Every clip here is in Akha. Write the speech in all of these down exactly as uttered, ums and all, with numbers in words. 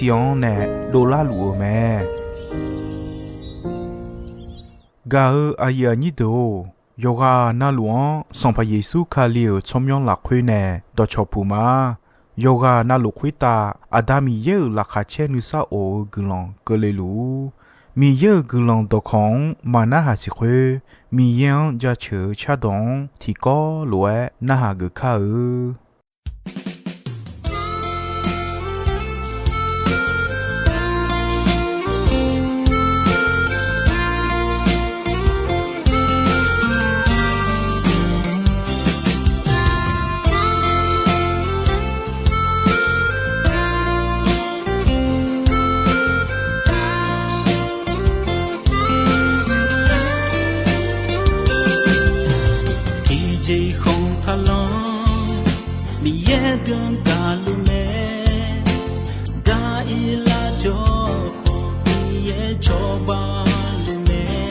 tiv-anr nae dovlar luf-euq mae. Gaq-eu aqyuif aqnyir deuq-or, yawqghaq navluf-anr Sanqpaq Yeqsur Kali-euq tsawrmyanr lafkhoer nae dawqcawq puq ma. Yawqghaq navluf khoertav Aqda Miqyaer-euq laqkhaq caer nuisar of-eu guiqlanq keuvle luf-ur. Miqyaer-euq guiqlanq dawqkawq-anr maqnarhaq siq khoer, Miqyaer-anr jaceuq-eu cardawq-anr tiqkawv lof-aer narhaq geuf kar-eu. Tiqjeq khanq taqlanr, Miqyaer deuq-anr gaqluf mae. Gaq-ir lar jawr khawf, Miqyaer cawba luf mae.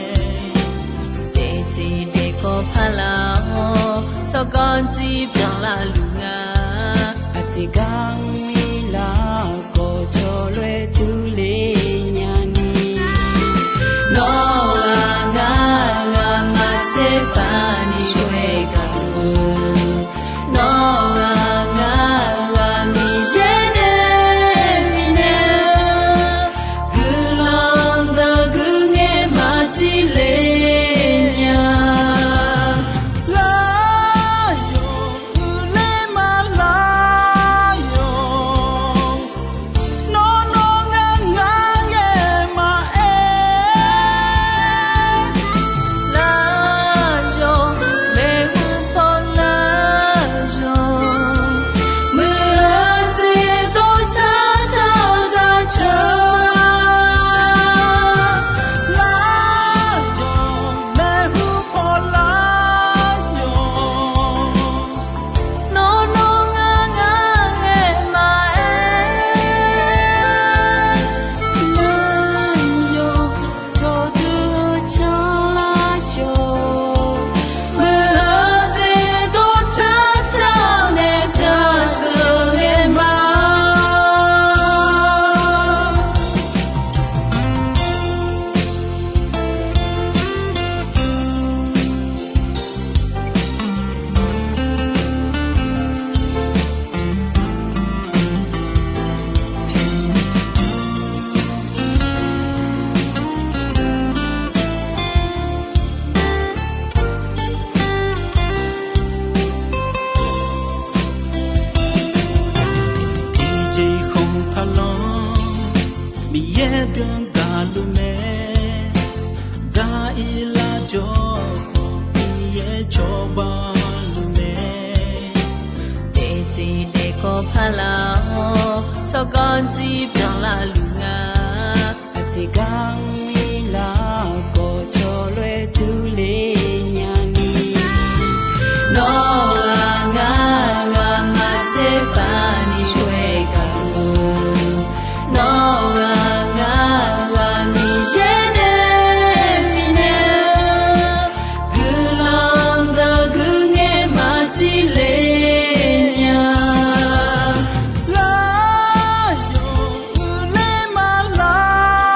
Daefteq daefkawv paq laf-awr, tsawrganr dzir byanlar luf nga. Aqjeq gar mr-ir lar khawf, cawlof-aer durler nyani. Nawr-aq ngar, ngamaf tserpav ni shawr-aer gaq-eu, nawr-aq ngar, ngamaf Miqyaer nae bifnaeq-eu guiqlanq dawq guiqngaer maqtile nya. Lar-awq, uiqler maqlar-awq. Nawr nawr ngar ngar ghae maqaer. Lar-awq, maeqhu paw lar-awq. Muiq-eu jeq dov car car-eu taceuq-a. Lar-awq, maeqhu paw lar-awq. Nawr nawr ngar ngar ghae maqaer. Nar-awq, dawqdui-eu canlar shawq. Muiq-eu jeq dov car car-eu nae taceuq ghae ma. Tiqjeq khanq taqlanr, Miqyaer deuq-anr gaqluf mae. Gaq-ir lar jawr khawf, Miqyaer cawba luf mae. Daefteq daefkawv paq laf-awr, tsawrganr dzir byanlar luf nga. Aqjeq gar mr-ir lar khawf, cawlof-aer durler nyani. Nawr-aq ngar, ngamaf tserpav ni shawr-aer gaq-eu, nawr-aq ngar, ngamaf Miqyaer nae bifnaeq-eu guiqlanq dawq guiqngaer maqtile nya. Lar-awq, uiqler maqlar-awq.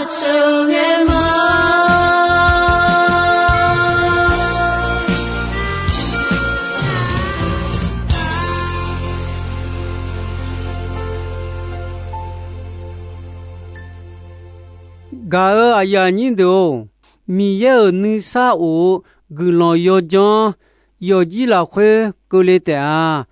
sheuqghae ma. Gaq-euq aqyuif aqnyir deuq-or, Miqyaer-euq nuisar of-eu guiqlanq yawdzanr yawqjir lafkhoer keuvle taef-a.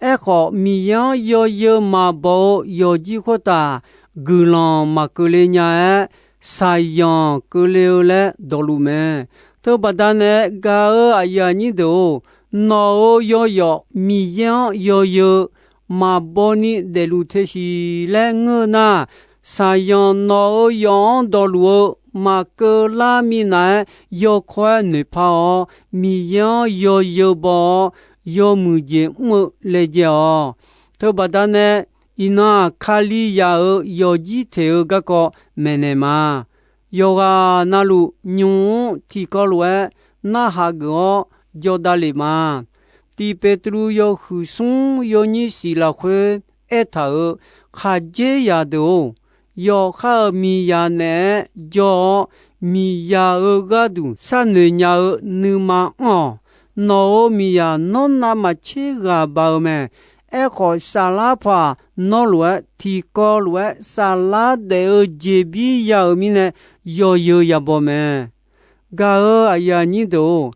Aerkhawf, Miqyaer-anr yawzeu maqbaw-eu yawqjir khoertav guiqlanq maqkeuvle nya-aer, shaqzanq keuvle-eu laer dawqluf mae. Teubaqda nae gaq-euq aqyuif aqnyir deuq-or, nawq-euq yawyawf Miqyaer-anr yawzeu maqbaw ni daefluf teushiq laer ngeur nar, shaqzanq nawq-euq yawf-anr dawqluf-eu maqkeuv lar minav-aer yawkawr-aer noeqpar-awr, Miqyaer-anr yawzeu baw-awr, yawmuiq jeq mr-eu laejae-awq. Teubaqda nae, iqnan-aq, Kalizaq-euq yawqjir teq-eu garkawv maeqnaeq ma. Yawqghaq navluf nymq-mr tiqkawv lof-aer narhaq geuf-awr jawrdav lef ma. Tiq Peqtruv yawhuiq smr yawnyir shiq lafkhoer aertaq-euq khaqdzerzaq deuq-or, yawqha-euq miqzaq naeq-aer jawr-awr, miqzaq-euq gharduq sharnoeq nya-eu nuima anr-awq. Nawq-euq miqzaq nawr navmaqtser ghaq baq-eu mae. Aerkhawf, saflar paq nawr lof-aer tiqkawv lof-aer saflar daef-eu jeqbir ya-euq mirnae yawzeu yabaw mae. Gaq-euq aqyuif aqnyir deuq-or,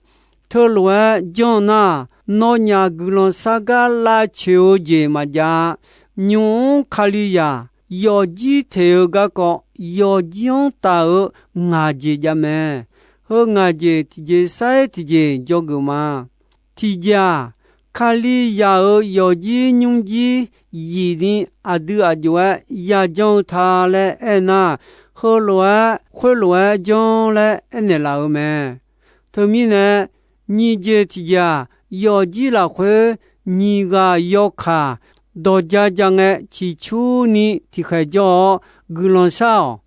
teulof-aer janr nar, nawnyaf guiqlanq sargar lavcoeq-eu jeq maqjav-a. Nymq-mr Kalizaq yawqjir teq-eu garkawv yawqjir-anr taf-eu ngaq jeq jav mae. Heu ngaq jeq tiqjeq sar-aer tiqjeq dzawgeuf ma. Tiqjeq-aq, Kalizaq-euq yawqjir nymrjir yif ni aqdui aq jov-aer yajanr-eu ta laer aernar, heulof-aer khoerlof-aer janr laer aernaeq laf-eu mae. Teumirnae, nyiq jeq tiqjeq-aq, yawqjir lafkhoer nyiq ghaq yawkaq dawq ja ja ngae ciqcurni tiqkhaeq jawr-awr guiqlanq shar-awq.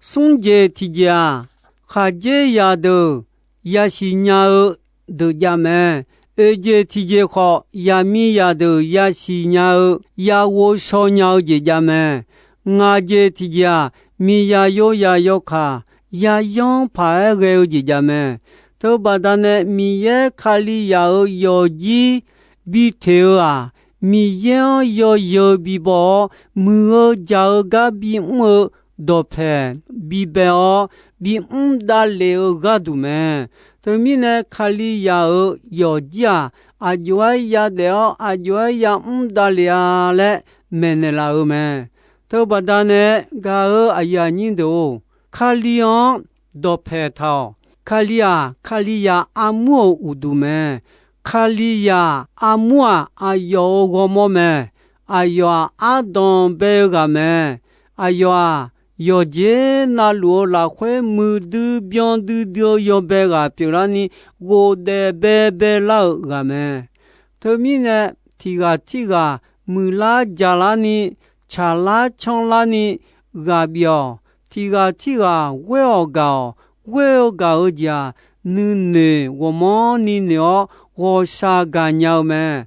Smr jeq tiqjeq-aq, khaqdzerzaq deuq yasiq nya-eu deuq jav mae. Oeq jeq tiqjeq khawf, yaqmiqzaq deuq yasiq nya-eu yaghovshaw nya-eu jeq jav mae. Ngaq jeq tiqjeq-aq, miqzaq yozaq yawkaq yayanr paq-aer ghae-eu jeq jav mae. Teubaqda nae Miqyaer Kalizaq-euq yawqjir bi teq-eu-aq, Miqyaer-anr yawzeu bibaw-awr, muiq-eu jaq-eu gar bimr-eu dawqpaeq bibae-awr, bimr davlef-eu gharduq mae. Teumirnae Kalizaq-euq yawqjir-aq, aq jov-aer yadaef-awr aq jov-aer yamr davlef-a laer maeqnaeq laf-eu mae. Teubaqda nae gaq-euq aqyuif aqnyir deuq-or, Kali-anr dawqpaeq taq-awq. Kali-aq, Kalizaq armur-euq uqduq mae. Kalizaq armur-aq, aqyawf-euq ghawrmawr mae. Aqyawf-aq, ardanq bae-eu ghaq mae. Aqyawf-aq, yawqjeq navluf-eu lafkhoer muiqdui byan duidui-eu yawbae ghaq pyeuflarni, ghofdaef baebae lar-euq ghaq mae. Teumirnae, tiq ghaq tirghaq muiqlar jaqlarni, tsaqlar canrlarni ghaq bif-awq. Tiq ghaq tirghaq ghoer-awq gaq-awq. Ghoer-eu gaq-eu jeq-aq, nuinoeq ghawqmanrni noeq-awr ghawqshaq gaqnya-eu mae.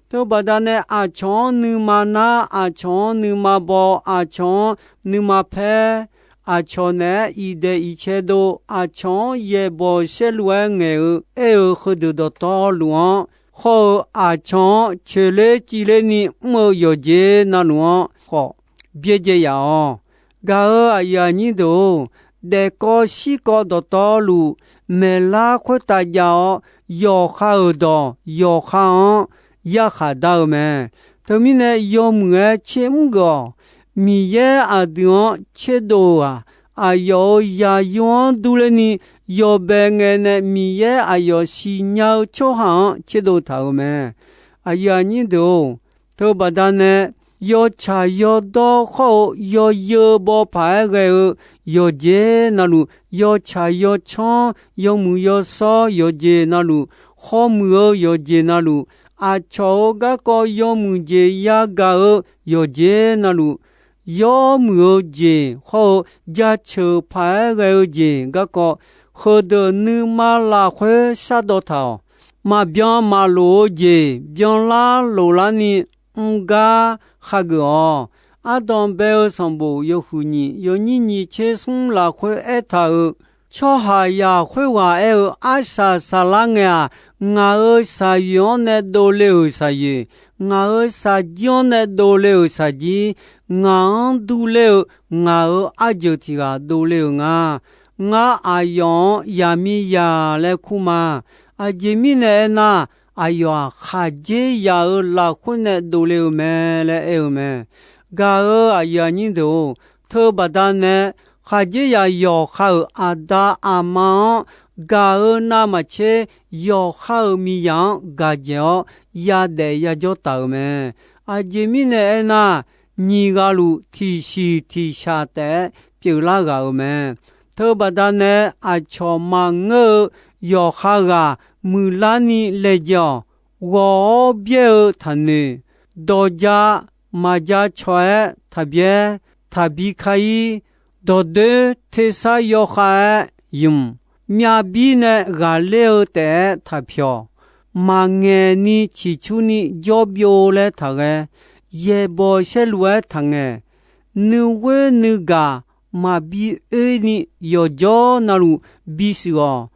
Teubaqda nae aqcawq-anr nuima nar, aqcawq-anr nuima baw, aqcawq-anr nuima paer, aqcawq naeq-aer iqdaeq iqcae dov, aqcawq-anr yaeqbawq saerlu-aer ngaeq-eu aer-eu heudeuq dawqtawvluf-anr khawr-eu aqcawq-anr coeqler civlerni mr-eu yawqjeq navluf-anr khawf byaerdzae yaf-awq. Gaq-euq aqyuif aqnyir deuq-or, daefkawv shirkawv dawqtawvluf maeqlar khoertav jav-awr, yawqha-euq dawq yawqha-anr yarkhaq dar-eu mae. Teumirnae yawmuiq-aer tsermr geuf-awq. Miqyaer aqdui-anr tserdov-eu-aq, aqyawf-euq zaqyo-anr durlerni yawbae ngae nae Miqyaer aqyawf siqnya-eu tsawrhaq-anr tserdov taq-euq mae. Aqyuif aqnyir deuq-or, teubaqda nae yawtsaq yawdawr khawr-eu yawzeu baw paq-aer ghae-eu yawqjeq navluf, yawtsaq yawcanr yawmuiq yawshawr yawqjeq navluf, khawr muiq-eu yawqjeq navluf, aqcawq-euq garkawv yawmuiq jeq yagaq-eu yawqjeq navluf, yawmuiq-eu jeq khawr-eu jaceuq paq-aer ghae-eu jeq garkawv, heudeuq nuima lafkhoer shardawq taq-awq. Maqbyan maqlof-eu jeq byanlar loflarni mr gar hageuf-awq. Ardanq bae-eu sanqbof yawhuiq nyiq yawnyir nyiq tser smr lafkhoer aertaq-euq, tsawrhaqzaq khoerghaq aer-eu, Arsaq Saqlar ngae-aq, ngaq-euq shaqyoeq-anr nae dovle-euq shaqyoeq, ngaq-euq shaqjir-anr nae dovle-euq shaqjir, ngaq-anr durler-eu ngaq-euq arjeuq tiq ghaq dovle-euq nga. Ngar aqyawf-anr yaqmiqzaq laer kur ma. Aqjeq mirnae aernar, aqyawf-aq, khaqdzerzaq-euq lafkhoer nae dovle-eu mae laer aer-eu mae. Gaq-euq aqyuif aqnyir deuq-or, teubaqda nae khaqdzerzaq yawqha-euq aqda aqma-anr gaq-eu navmaqtser, yawqha-euq miqzaq-anr gaq dzaeq-awr yadaef yajawr taf-euq mae. Aqjeq mirnae aernar, nyiq ghaq luf tiqsiq tiqshaq taef-aer pyeuflar ghaq-euq mae. Teubaqda nae aqcawq maqngeur-eu yawqha ghaq muiqlarni laejae-awq. Ghawq-awr byaer-eu taqnoeq, dawqja maqja cawq-aer taqbyaer, taqbi ka-ir, dawqdoer tersar yawkhav-aer ymq, myavbir nae ghaqler-eu taef-aer taqpyawq, maqngaeq ni ciqcurni jawr byov laer taqghae, yaeqbawq saerluf-aer taqngaeq, nuighoer nuigaq maqbi oer ni yawqjawr navluf bishuif-awq.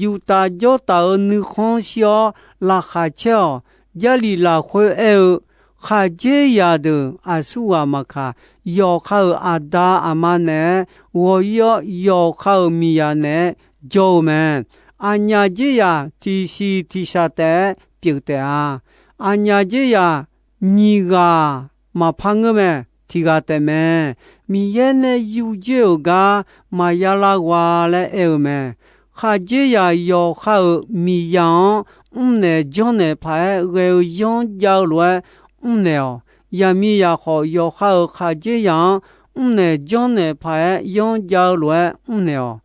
Yuftav jawrtaf-euq nuikhanr shir-awr laqkhaq caer-awq. Jarlif lafkhoer aer-eu, khaqdzerzaq deuq aqsur ghaq maqkaq, yawqha-euq aqda aqma naeq-aer ghawq-ir-awr, yawqha-euq miqzaq naeq-aer jawr-eu mae. Aqnyaf dzerzaq tiqsiq tiqshaq taef-aer pyeuf taef-a. Aqnyaf dzerzaq nyiq ghaq maqpar ngeur mae. Tiq ghaq taef mae. Miqyaer nae yurdzoer-euq gar maqya lavghaq-a laer aer-eu mae. Khaqdzerzaq yawqha-euq miqzaq-anr mrnaeq janrnaeq paq-aer ghae-eu yanr jav-eu lof-aer mrnaeq-awq. Yaqmiqzaq khawf, yawqha-euq khaqdzerzaq-anr mrnaeq janrnaeq paq-aer yanr jav-eu lof-aer mrnaeq-awq.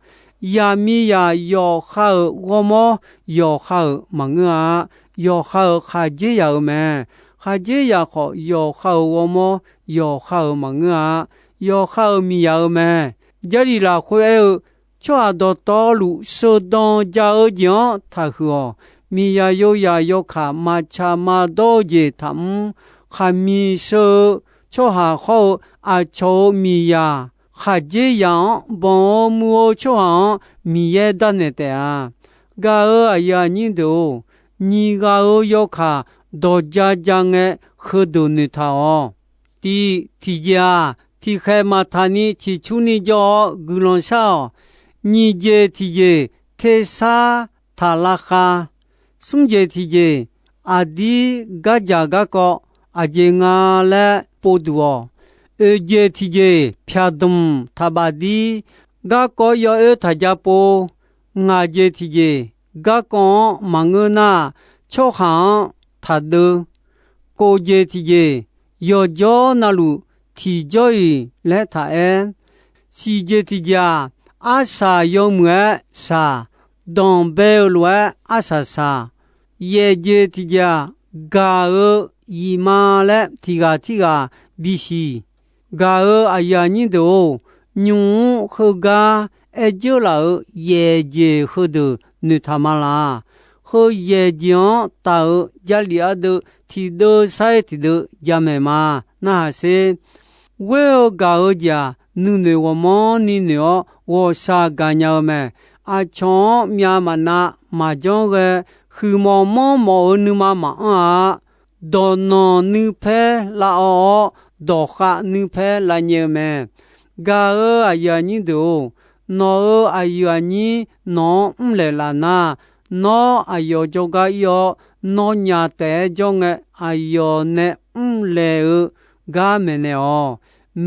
Yaqmiqzaq yawqha-euq ghawrmawr yawqha-euq maqngeur-a. Yawqha-euq khaqdzerzaq-euq mae. Khaqdzerzaq khawf, yawqha-euq ghawrmawr yawqha-euq maqngeur-a. Yawqha-euq miqzaq-euq mae. Jarlif lafkhoer aer-eu, tsawrhaq dawqtawvluf sheuqdanq ja-eu jeq-anr taqhuiq-awq. Miqzaq yozaq yawkaq maqtsaq maqdawr-eu jeq taqmr. Khaqmiq sheu-eu tsawrhaq hawr-eu aqcawq-euq miqzaq khaqdzerzaq-anr banq-eu muiq-eu tsawrhaq-anr Miqyaer darnaeq taef-a. Gaq-euq aqyuif aqnyir deuq-or, nyiq ghaq-euq yawkaq dawq ja ja ngae, heudeuq noeqtaq-awq. Tiq tiqjeq-aq, tiqkhaeq maqtaq ni ciqcurni jawr-awr guiqlanq shar-awq. Nyiq jeq tiqjeq tersar taq lavkhav. Smr jeq tiqjeq aqdir gardzaq garkawv aqjeq nga laer povduq-awq. Oeq jeq tiqjeq pyaq dmq taq bafdir garkawv yawoer taq ja pov. Ngaq jeq tiqjeq garkawv-anr maqngeur nar, tsawrhaq-anr taqdeuv. Kof jeq tiqjeq yawqjawr navluf tiqjawr-iq laer taq aer. Siq jeq tiqjeq-aq, arsaq yawmuiq-aer shaq, danqbae-eu lof-aer arsaq shaq. Yaef jeq tiqjeq-aq, gaq-eu yif ma laer tiq ghaq tirghaq bisiq. Gaq-euq aqyuif aqnyir deuq-or, nymq-mr heugar aer dzeur laf-euq yaef jeq heudeuq noeqtaq ma laq. Heu yaef jeq-anr taf-euq Jarlif ardeuv tiqdeuv sar-ir tiqdeuv jamaeq ma. Narhaq sher. Ghoer-eu gaq-eu jeq-aq, nuinoeq ghawqmanrni noeq-awr ghawqshaq gaqnya-eu mae. Aqcawq-anr myav maqnav maqjanr ghae, huiqmawf manrmawf-euq nuima maqanr-a. Dawqnanq nuipaer lavawv-awr, dawqkhav nuipaer lavnyae-eu mae. Gaq-euq aqyuif aqnyir deuq-or, nawq-euq aqyuif aqnyir nawq-anr mrlaeq laf nar, nawr aqyawf jawrgar ir-awr, nawr nyaf taef-aer jawr ngae, aqyawf nae mrlaeq-eu gar maeqnaeq-awq.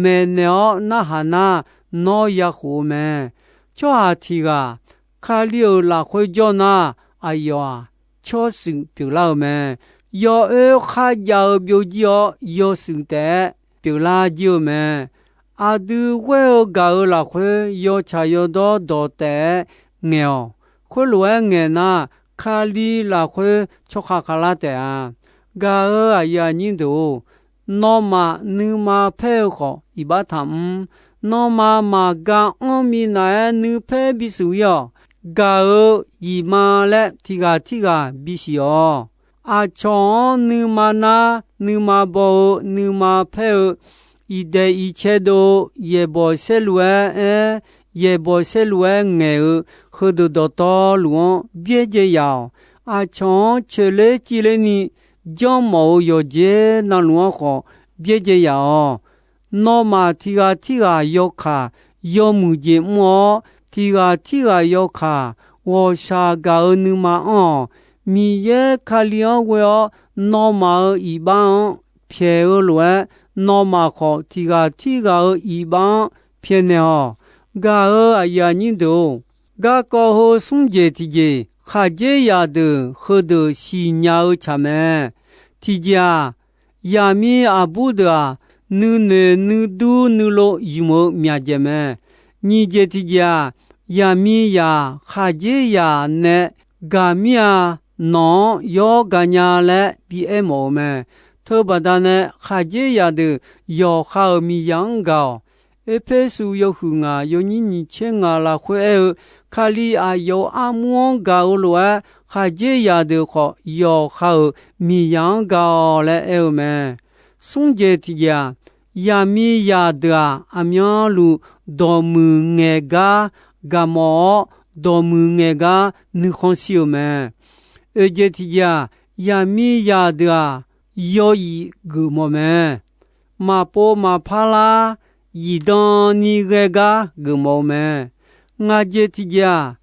Maeqnaeq-awr narhaq nar, nawr yakhof-eu mae. Tsawrhaq tiq ghaq Kali-euq lafkhoer jawr nar, aqyawf-aq, tsawrshuif pyeuflar-eu mae. Yawoer kharjav-eu byovjir-awr, yawshuif taef-aer pyeuflar jir-eu mae. Aqdui ghoer-eu gaq-euq lafkhoer yawtsaq yawdawr dawq taef-aer ngaeq-awq. Khoerlof-aer ngaeq nar, Kali lafkhoer tsawrkhav khavlar taef-a. Gaq-euq aqyuif aqnyir deuq-or, nawmaf nuima paer-eu khawf, iqbax taqmr. Nawmaf maqga anr minav-aer nuipaer bishuf ir-awq. Gaq-euq yif ma laer tiq ghaq tirghaq bisiq-awq. Aqcawq-anr nuima nar, nuima baw-eu, nuima paer-eu, iqdaeq iqcae dov-eu yaeqbawq saerlu-aer aer, yaeqbawq saerlu-aer ngaeq-eu heudeuq dawqtawvluf-anr byaerdzae yaf-awq. Aqcawq-anr coeqler civler ni janrmawf-eu yawqjeq navluf-anr khawf byaerdzae yaf-awq. Nawmaf tiq ghaq tirghaq yawkaq yawmuiq jeq mr-awr, tiq ghaq tirghaq yawkaq ghawqshaq gaq-eu nuima anr-awq. Miqyaer Kali-anr ghoe-awr, nawmaf-euq iqbax-anr pyaeq-eu lof-aer, nawmaf khawf tiq ghaq tirghaq-euq iqbax-anr pyaeqnaeq-awq. Gaq-euq aqyuif aqnyir deuq-or, garkawv heu smr jeq tiqjeq khaqdzerzaq deuq heudeuq siqnya-eu tsaq mae. Tiqjeq-aq, yaqmiq aqbur deuq-aq, nuinoeq nuidur nuilov ymq-eu myaqdzaeq mae. Nyiq jeq tiqjeq-aq, yaqmiqzaq khaqdzerzaq nae gaq mir-a, nawq-anr yawr gaq nya laer bi aermawf-eu mae. Teubaqda nae khaqdzerzaq deuq yawqha-euq miqzaq-anr gaq-awq. Erpersu yawhuiq ngaq yawnyir nyiq tser ngaq lafkhoer aer-eu, Kali aqyawf-euq armur-anr gaq-eu lof-aer, khaqdzerzaq deuq khawf yawqha-euq miqzaq-anr gaq-awq laer aer-eu mae. Smr jeq tiqjeq-aq, yaqmiqzaq deuq-aq, aqmyanluf dawqmuiq ngaeq gar gaqmawf-awr, dawqmuiq ngaeq gar nuikhanr shir-eu mae. Oeq jeq tiqjeq-aq, yaqmiqzaq deuq-aq, yawzif geufmawf mae. Maqpov maqpar lar zifdan ni ghae gar geufmawf-eu mae. Ngaq jeq tiqjeq-aq,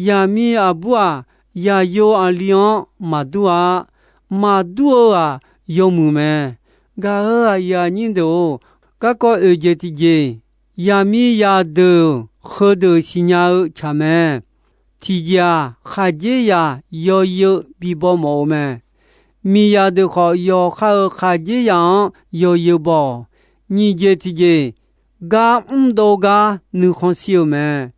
yaqmiq aqbur-aq, yaqyo aqli-anr maqdur-a. Maqdur-eu-aq, yawmuiq mae. Gaq-euq aqyuif aqnyir deuq-or, garkawv oeq jeq tiqjeq, yaqmiqzaq deuq heudeuq siqnya-eu tsaq mae. Tiqjeq-aq, khaqdzerzaq yawzeu bibaw mawf-eu mae. Miqzaq deuq khawf, yawqha-euq khaqdzerzaq-anr yawzeu baw-awq. Nyiq jeq tiqjeq, gar mrdov gar nuikhanr shir-eu mae.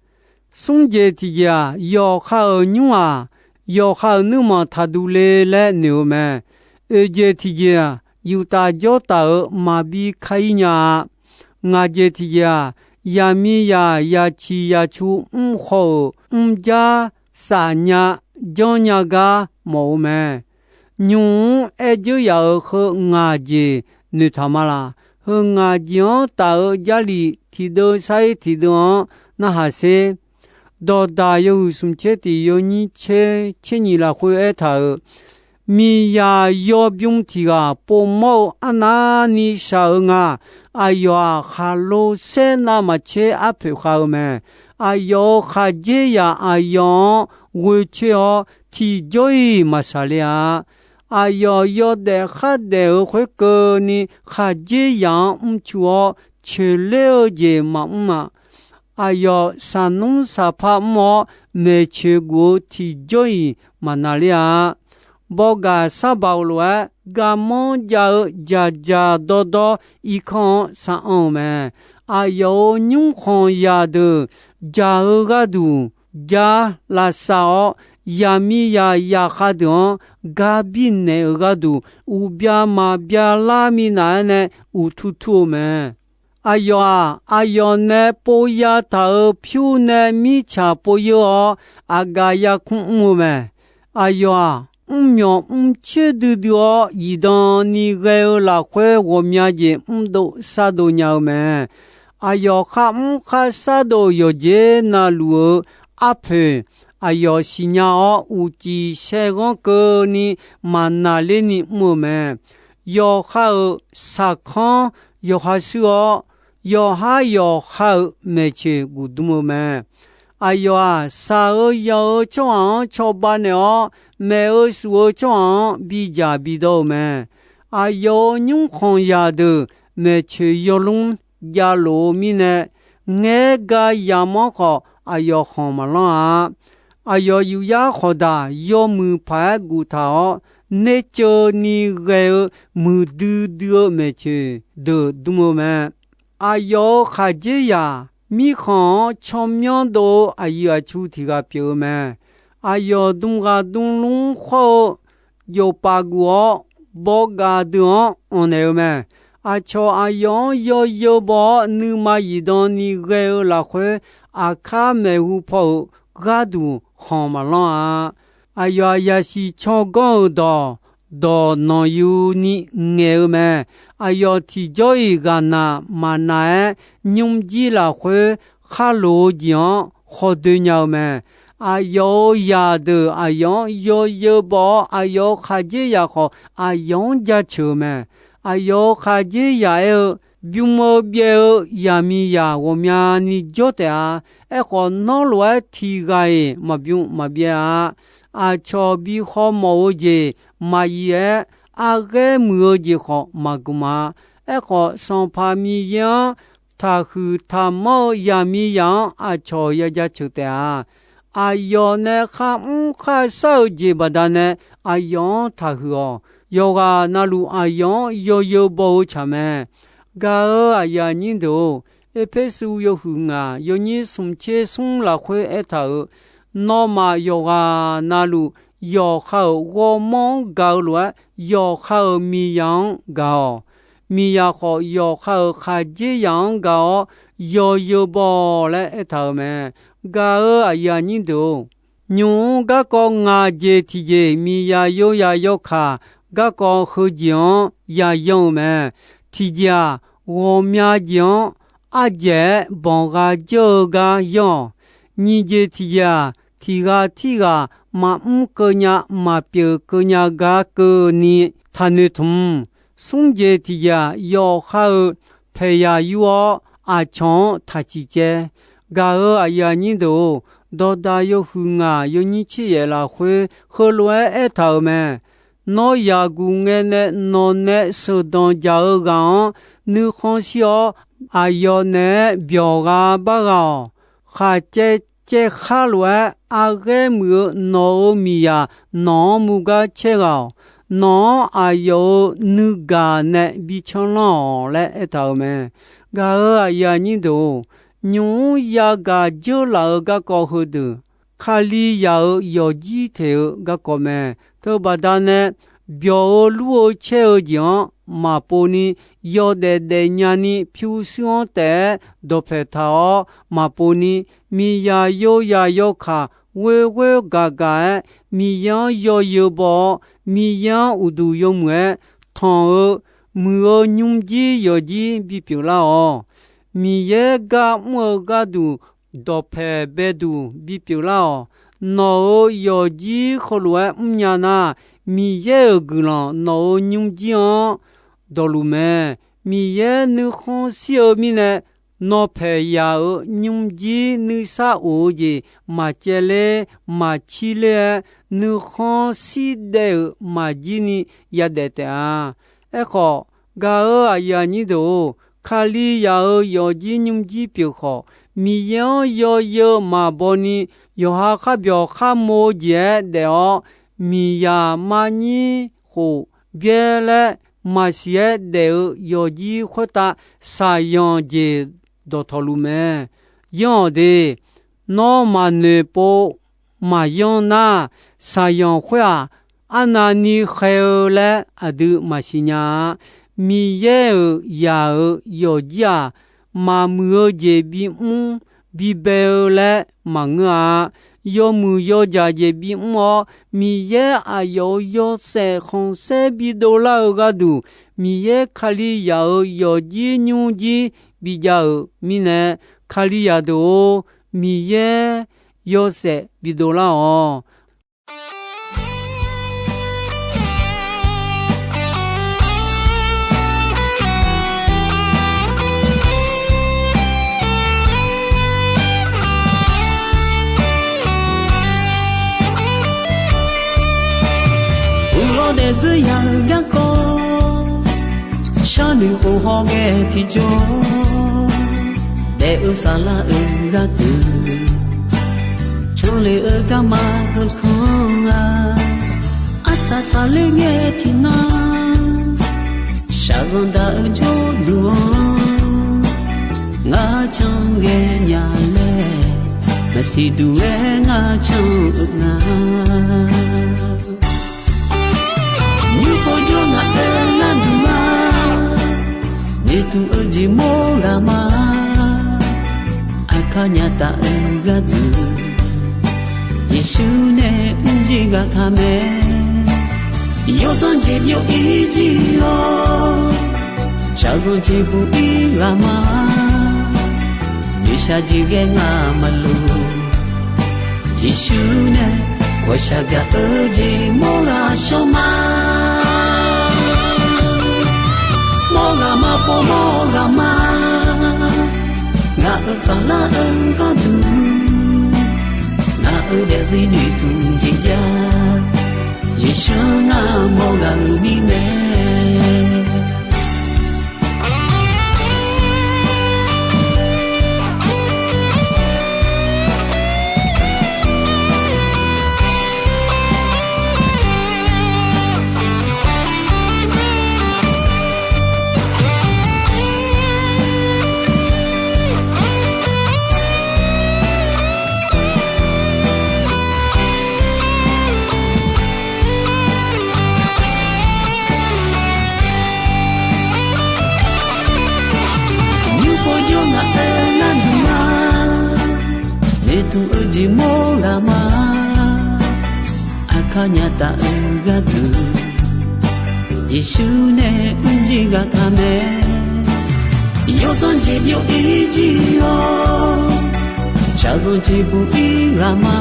Smr jeq tiqjeq-aq, yawqha-euq nymr-aq, yawqha-euq nuirmanq taqduq le laer noeq-eu mae. Oeq jeq tiqjeq-aq, yuftav jawrtaf-euq maqbi ka-ir nya-a. Ngaq jeq tiqjeq-aq, yaqmiqzaq yaciq yacu mrkhaw-euq mrjar safnya janrnya gar mawf-eu mae. Nymq-mr aer dzeur yaf-euq heu ngaq jeq noeqtaq ma laq. Heu ngaq jeq-anr taf-eu Jarlif tiqdeuv sar-ir tiqdeuv-anr narhaq sher. Dawqdaq yawhuiq smq tser tiq yawnyir tser tser nyiq lafkhoer aertaq-euq, miqzaq yawbym tiq ghaq povmawr-eu arnavni shaq-eu nga. Aqyawf-aq, khaqlo saer navmaqtser arpoeq khav-eu mae. Aqyawf-euq khaqdzerzaq aqyawf-anr ghoe coer-awr, tiqjawr-iq maqshaq le-a. Aqyawf yawdaef khardaef-euq khoerkeuvni khaqdzerzaq-anr mrcu-awr, coeqler-eu jeq maqmr-a. Aqyawf saqnmr saqpar mr-awr, maeqtsoeq guf-eu tiqjawr-iq maqnaqler-a. Bawgaq sarbaq-euq lof-aer, garmanr jav-eu dzaqdzaq dawrdawr irkanr-anr sar anr-eu mae. Aqyawf-euq nymrkhanq zaqdeuq dzaq-eu gharduq jar lavsav-awr, yaqmiqzaq zaqkhav deuq-anr gar birnaeq-eu gharduq, uqbya maqbya lar minav-aer nae uqtur tur-eu mae. Aqyawf-aq, aqyawf nae pov yataq-euq pyur nae mirtsaq pov yeur-awr, aqgaf yarkmr mr-eu mae. Aqyawf-aq, mrmyawq mrcoer duidui-awr, zifdan ni ghae-eu lafkhoer ghawqmya jeq mrdov sardov nya-eu mae. Aqyawf kharmr kharshar dov yawqjeq navluf-eu arpoeq, aqyawf siqnya-awr uqcif saerghanr keuvni maqnaqlerni mr-eu mae. Yawqha-euq saqkanr yawqha shuir-awr, yawqhar yawqha-euq maeqtsoeq guf dmr-eu mae. Aqyawf-aq, shaq-eu yanq-eu tsawrhaq-anr cawba naeq-awr, maef-eu shuf-eu tsawrhaq-anr bidzaq bidawr-eu mae. Aqyawf-euq nymrkhanq zaqdeuq maeqtsoeq yawlmr javlof-eu mirnae, ngaer ga yamq-anr khawf aqyawf khanq maqlanr-a. Aqyawf yufyar khawqdaq yawmuiq paq-aer guftaq-awr, nerceuv ni ghae-eu muiqdui dui-eu maeqtsoeq deuq dmr-eu mae. Aqyawf-euq khaqdzerzaq mirkhanq-anr tsawrmyanr dov-eu aqyuif aqtsu tiq ghaq pyeuf-eu mae. Aqyawf dm ghaq dm lmr khawr-eu jofpaf guf-awr, bawgaf deuq-anr anqnaeq-eu mae. Aqcawq aqyawf-anr yawzeu baw-awr, nuima zifdan ni ghae-eu lafkhoer, aqkar maeqhu paw-euq gharduq khanq maqlanr-a. Aqyawf-aq, yasiq tsawrganr-euq dawq dawq nanqyuni ngaeq-eu mae. Aqyawf tiqjawr-iq ghaqnaq maqnaq-aer, nymrjir lafkhoer khar loq-eu jeq-anr khawdoe nya-eu mae. Aqyawf-euq zaqdeuq aqyawf-anr yawzeu baw-awr, aqyawf-euq khaqdzerzaq khawf aqyawf-anr jaceuq-eu mae. Aqyawf-euq khaqdzerzaq aer-eu, bym-eu byaev-eu zaqmiqzaq ghawqmyani jawr taef-a. Aerkhawf, nawr lof-aer tiq ghaq-iq maqbym maqbyaev-a. Aqcawq bi khawmawf-eu jeq maqyif-aer, arghaer muiq-eu jeq khawf maqgmq-a. Aerkhawf, Sanqpaq Miqyaer-anr taqhuiq taqmanr-eu zaqmiqzaq-anr aqcawq ya jaceuq taef-a. Aqyawf nae kharmr kharshar-eu jeq baqdanae aqyawf-anr taqhuiq-awq. Yawqghaq navluf aqyawf-anr yawzeu baw-eu tsaq mae. Gaq-euq aqyuif aqnyir deuq-or, Erpersu yawhuiq ngaq yawnyir smq tser smr lafkhoer aertaq-euq, nawmaf yawqghaq navluf yawqha-euq ghawrmawr-anr gaq-eu lof-aer, yawqha-euq miqzaq-anr gaq-awq. Miqzaq khawf, yawqha-euq khaqdzerzaq-anr gaq-awr yawzeu baw-awq laer aertaq-euq mae. Gaq-euq aqyuif aqnyir deuq-or, nymq-mr garkawv ngaq jeq tiqjeq miqzaq yozaq yawkaq garkawv heujeq-anr yayan-eu mae. Tiqjeq-aq, ghawqmya jeq-anr ardzaeq-aer banqgha dzeur-eu gar yanr-awq. Nyiq jeq tiqjeq-aq, tiq ghaq tirghaq maqmr keuv nya maqpyeuf keuv nya gar keuvni taqnoeq tmq. Smr jeq tiqjeq-aq, yawqha-euq paeqyaq yur-awr aqcawq-anr taqciq caev. Gaq-euq aqyuif aqnyir deuq-or, Dawqdaq yawhuiq ngaq yawnyir tser yaef lafkhoer heulof-aer aertaq-euq mae. Nawr yaqguq ngae nae nawq nae sheuqdanq jaq-eu ghaq-anr nuikhanr shir-awr, aqyawf naeq-aer byawq gha bar gha-awq. Khaqcaev caev khar lof-aer arghaer muiq-eu nawq-euq miqzaq nawq-anr muiq gar caer ghaq-awq. Nawq-anr aqyawf-euq nuigaq nae bi canrlanr-awq laer aertaq-euq mae. Gaq-euq aqyuif aqnyir deuq-or, nymq-mr yagaq dzeurlaf-eu garkawv heudeuq, Kalizaq-euq yawqjir teq-eu garkawv mae. Teubaqda nae, byawq-eu lur-eu caer-eu jeq-anr maqpov ni, yawdaef daefnya ni pyurshuir-anr taef-aer dawqpaeq taq-awr maqpov ni, miqzaq yozaq yawkaq ghoer ghoer gaq gaq-aer Miqyaer-anr yawzeu baw-awr, Miqyaer-anr uqduq yawmuiq-aer tanq-eu muiq-eu nymrjir yawqjir bipyeuf lar-awq. Miqyaer gar mr-eu gharduq dawqpaeq baeduq bipyeuf lar-awq. Nawq-euq yawqjir heulof-aer mrnya nar, Miqyaer-euq guiqlanq nawq-euq nymrjir-anr dawqluf mae. Miqyaer nuikhanr shir-eu mirnae, nawq paeq yaq-euq nymrjir nuisar of-eu jeq maqcaev ler maqcir ler-aer, nuikhanr shir daev-euq maqjir ni yadaef taef-a. Aerkhawf, gaq-euq aqyuif aqnyir deuq-or, Kalizaq-euq yawqjir nymrjir pyeuf khawf, Miqyaer-anr yawzeu maqbaw ni, yawqha kharbyawq kharmo-eu jeq-aer daef-awr, miqzaq marnyir khof byaer laer maqsiq-aer daef-eu yawqjir khoertav shaqzanq jeq dawqtawvluf mae. Yanr-awq de. Nawr maqnoeq pov maqyanr nar, shaqzanq khoer-aq, arnavni khae-eu laer aqdui maqsiq nya-a. Miqyaer-euq yaq-euq yawqjir-aq, maqmuiq-eu jeq bimr bibae-eu laer maqngeur-a. Yawmuiq yawdzaq jeq bimr-awr, Miqyaer aqyawf-euq yawshaef khanqsaer bidov lar-eu gharduq, Miqyaer Kalizaq-euq yawqjir nymrjir bijav-euq mirnae, Kalizaq deuq-or, Miqyaer yawshaef bidov lar-awq. Uqlawr daefzir ya-eu garkawv, sharnoeq khof hawghae tiqjawr, daef-eu saflar-euq gharduq, canle-eu garma heukanr-a. Arsaq safler ngae tiqnan, shaqzanq daq-eu jawrduq-anr, ngar can ghae nya laer, maqsiq duq-aer ngar can-eu nga. Nymr pov jawr ngaq-euq gharduq-a, noeqtmq-eu jeq mawr ghaq ma. Aqkar nya taf-eu gharduq, Yeqsur nae mrjir ghaq taq mae. Yawsanr jeq byov-ir jir-awr, shaqzanq jeq buq-ir ghaq ma. Noeqshaq jeq ghae ngamaf luf, Yeqsur nae ghawqshaq gaq-eu jeq mawr ghaq shawr ma. Mawr ghaq ma, pov mawr ghaq ma. Ngaq-euq saflar-eu gharduq, ngaq-euq daefzir noeqtmq jeq jav. Yeqsur ngar mawr ghaq-euq mirnae. Nymr pov jawr ngaq-euq gharduq-a, noeqtmq-eu jeq mawr ghaq ma. Aqkar nyaf taf-eu gharduq, Yeqsur nae mrjir ghaq taq mae. Yawsanr jeq byov-ir jir-awr, shaqzanq jeq buq-ir ghaq ma.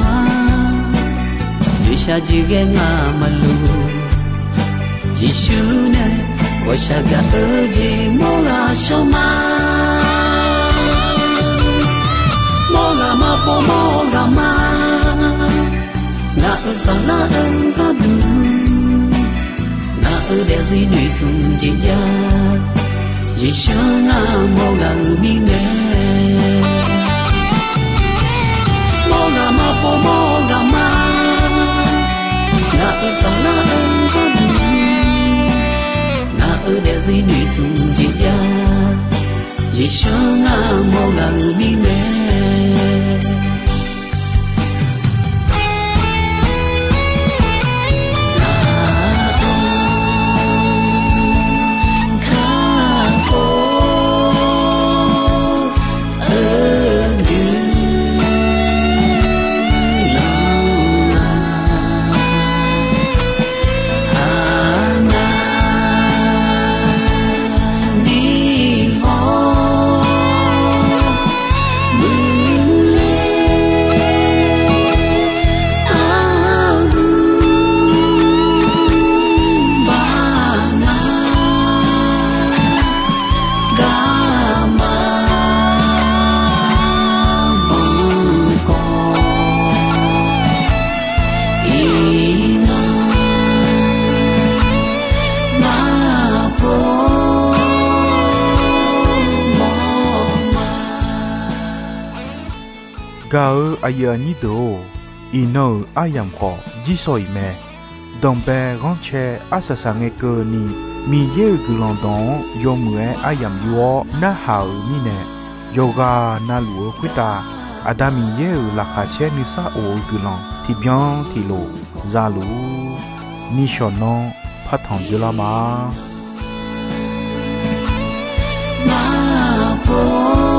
Noeqshaq jeq ghae ngamaf luf, Yeqsur nae ghawqshaq gaq-eu jeq mawr ghaq shawr ma. Mawr ghaq ma, pov mawr ghaq ma. Ngaq-euq saflar-eu gharduq, ngaq-euq daefzir noeqtmq jeq jav. Yeqsur ngar mawr ghaq-euq mirnae. Mawr ghaq ma, pov mawr ghaq ma. Ngaq-euq saflar-eu gharduq, ngaq-euq daefzir noeqtmq jeq jav. Yeqsur ngar mawr ghaq-euq mirnae. Gaq-euq aqyuif aqnyir deuq-or, iqnan-euq aryamq khawf jirshaw-iq mae. Danqbae ghanrcae arsaq saq ngae keuvni, Miqyaer-euq guiqlanq dawq-anr yawmuiq-aer aryamq yur-awr narhaq-euq mirnae, yawqghaq na luf-eu khoertav Aqda Miqyaer-euq laqkhaq caer nuisar of-eu guiqlanq tiqbyan tiqlof za luf-ur. Nishawq nanr partanq dzeurlar ma. Maq pov